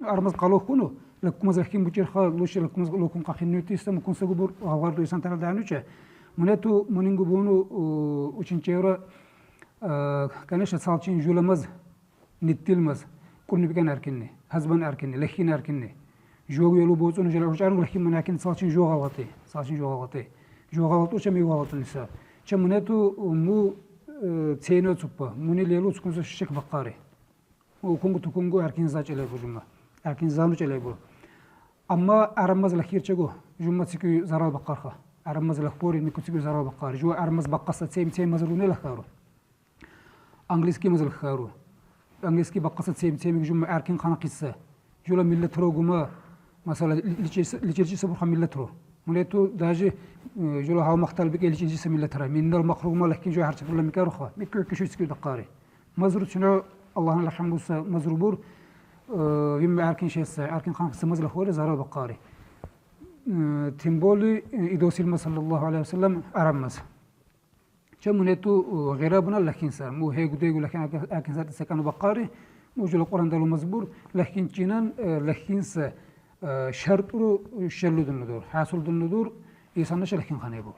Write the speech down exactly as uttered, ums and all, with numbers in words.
Арамаз къалох куну, лакумаз лахин бучерха, луша лакумаз локун къахин нютиса, мукун са губур, алгъар дуйсан тана дануча. Мунету, мунин губуну, у, учинчевра, а, конечно, салчин жуламаз, ниттилмаз, курни бикан аркинни, хазбан аркинни, лахин аркинни. Жуаг елу боцуну жала ручарун лахин ман аркинни салчин жуаг алгъати, салчин жуаг алгъати. Жуаг алгъату ча ми алгъату ниса. Ча мунету, му, э, цейно цуппа, муни лелу цукунса шек бакъари. Укунгу тукунгу аркин зачеле бу жума. Аркин зану челе бу. Амма арамаз лахир чего, жума цикю зарал бакъарха. Арамаз лахбори мику цикю зарал бакъар. Жуа арамаз бакъаса цем, цем мазруне лахару. Английский маз лахару. Английский бакъаса цем, цем жума аркин хана къисса. Жула миллет ро гума, масала, личи-, личи-, личи са бурха миллет ро. Мунету даже, э, жула хал махтал бик личи са миллет ра. Миннал махрума лахин жуа харча бурла микаруха. Микю кишу цикю дакъари. Мазру чуно Аллахна лахамдуса мазру бур, э, вим аркин шеса, аркин хан са маз лахори зарал бакъари. Э, тем более, э, идосил ма саллаллаху алейхи ва саллам арамаз. Ча мунету, э, гъира буна лахин сар. Му хегу дегу лахин аркин, аркин сар сакану бакъари. Му жула Къуран далу мазбур. Лахин чинан, э, лахин са, э, шартуру, э, шаллу дунну дур. Хасул дунну дур. Исанна ша лахин хане бур.